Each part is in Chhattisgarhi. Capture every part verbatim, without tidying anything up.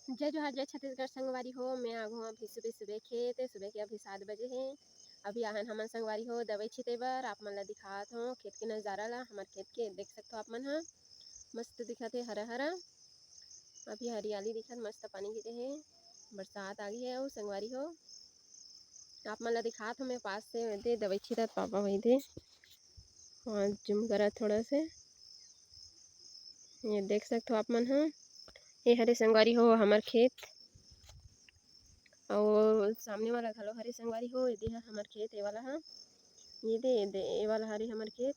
जय जोहार, जय छत्तीसगढ़ संगवारी हो। मैं आगू अभी सुबह सुबह खेत, सुबह के अभी सात बजे हे। अभी आहन हमन संगवारी हो दवाई छिते बर। आप मन ला दिखात हो खेत के नजारा ला, हमर खेत के देख सकत हो आप मन ह, मस्त दिखत हे हरा हरा। अभी हरियाली दिखत, मस्त पानी गिरे हे, बरसात आ गे हे। अउ संगवारी हो, आप मन ला दिखात हो मैं पास से, दे दवाई छितत पापा वही दे, और जूम करा थोड़ा से, ये देख सकत हो आप मन ह। ये हरे संगवारी हो हमर खेत, अउ सामने वाला घलो हरे संगवारी हो, ये दे ह हमर खेत, ये वाला ह, ये दे, ये दे, ये वाला हरे हमर खेत।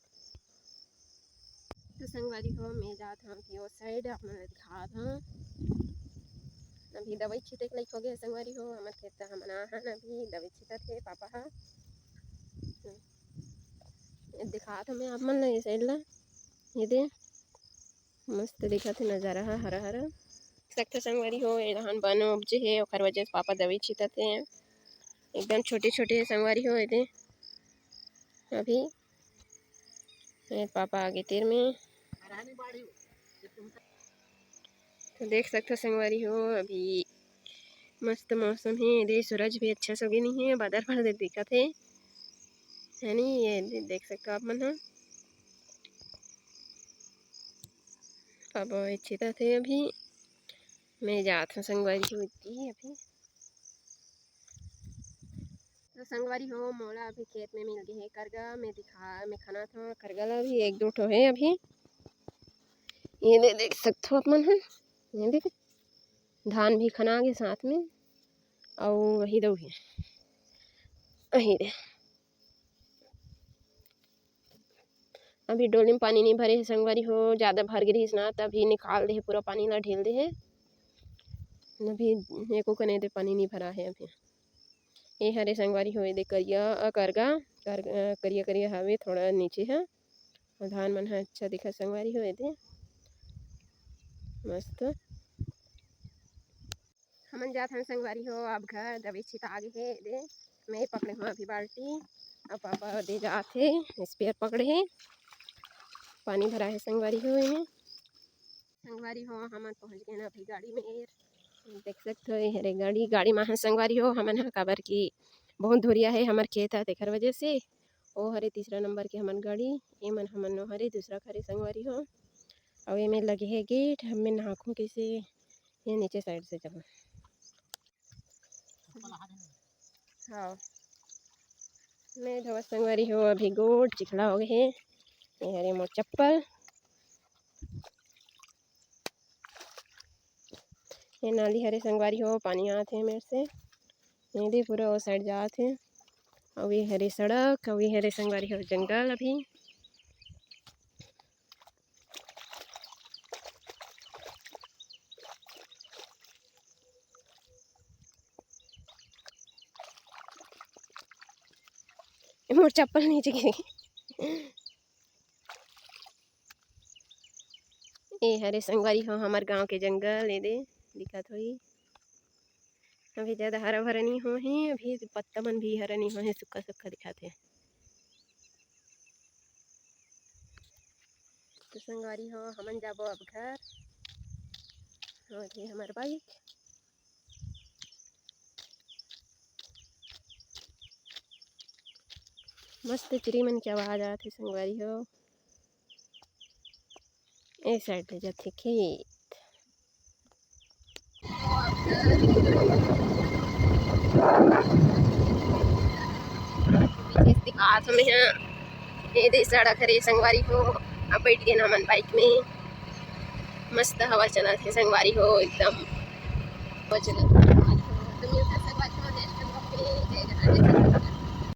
तो संगवारी हो, मैं जात हूँ अभी ओ साइड, आप मन ला दिखात हूँ। अभी दवाई छिटे के लायक हो गया संगवारी हो, हमर खेत त हमन आहन अभी दवाई छिटत हे पापा ह। दिखात हूँ मैं आप मन ला ये साइड ला, ये दे मस्त दिखत हे नजारा ह हरा हरा। सकथे संगवारी हो, ए डहन बन उपजे हे, ओखर वजह से पापा दवाई छिटत हे। एकदम छोटे छोटे हे संगवारी हो, ये दे अभी ये पापा आगे तीर में। तो देख सकथो संगवारी हो, अभी मस्त मौसम हे, दे सूरज भी अच्छा से उगे नहीं हे, बादर भर दे दिखत हे, है नी? ये दे-, देख सकथो आप मन ह, पापा छिटत हे अभी। मैं जात हूँ संगवारी हो इतनी अभी। तो संगवारी हो, मोला अभी खेत में मिल गए हे करगा। मैं दिखा, मैं खनात हूँ करगा ला, अभी एक दो ठो हे अभी। ये दे देख सकथो आप मन ह, ये दे धान भी खना गे साथ में, अउ वही दऊ हे, वही दे। अभी डोली में पानी नहीं भरे हे संगवारी हो, ज्यादा भर गे रहिस ना, त अभी निकाल दे हे, पूरा पानी ला ढील दे हे। अभी एको कने दे पानी नहीं भरा हे अभी। ये हरे संगवारी हो, ये दे करिया, अ, करगा, कर-, अ, करिया करिया हवे, थोड़ा नीचे ह। अउ धान मन ह अच्छा दिखत संगवारी हो, ये दे मस्त। हमन जात हन संगवारी हो, अब घर दवाई छिता आगे हे दे। मैं पकड़े हूँ अभी बाल्टी, अब पापा दे जात हे, स्पेयर पकड़े हे, पानी भरा हे संगवारी हो एमे। संगवारी हो, हमन पहुँच गए ना अभी गाड़ी में। देख सकत हो, ये हरे गाड़ी, गाड़ी में है संगवारी हो, हमन ह काबर कि बहुत धुरिया है हमर खेत ह, तेखर वजह से ओ हरे तीसरा नंबर के हमन गाड़ी, एमन हमन नो हरे दूसरा खरे संगवारी हो। अउ एमे लगे हे गेट, हमें नाखूं कैसे ये नीचे साइड से जाऊँ। हाँ, मैं धोवत संगवारी हो, अभी गोड़ चिखला हो गए हे। ये हरे मोर चप्पल, ये नाली हरे संगवारी हो, पानी आत हे मेर से, ये दे पूरा ओ साइड जात हे। अउ ये हरे सड़क, अउ ये हरे संगवारी हो जंगल अभी। मोर चप्पल नीचे गिर गे। ए हरे संगवारी हो हमर गांव के जंगल, ए दे दिखत होही। अभी ज्यादा हरा भरा नहीं हो हे, अभी पत्ता मन भी हरा नहीं हो हे, सुक्खा सुक्खा दिखत हे। तो संगवारी हो, हमन जाबो अब घर। हो गे हमर बाइक। मस्त चिरी मन के आवाज आत हे संगवारी हो। ए साइड ले जाथे खेत। दिखात हमें ह, ए दे सड़क हरे संगवारी हो। अब बैठ गए ना हमन बाइक में, मस्त हवा चलत हे संगवारी हो, एकदम हवा चलत हे संगवारी हो। तो मिलता संगवारी हो next vlog में। जय जवान, जय छत्तीसगढ़।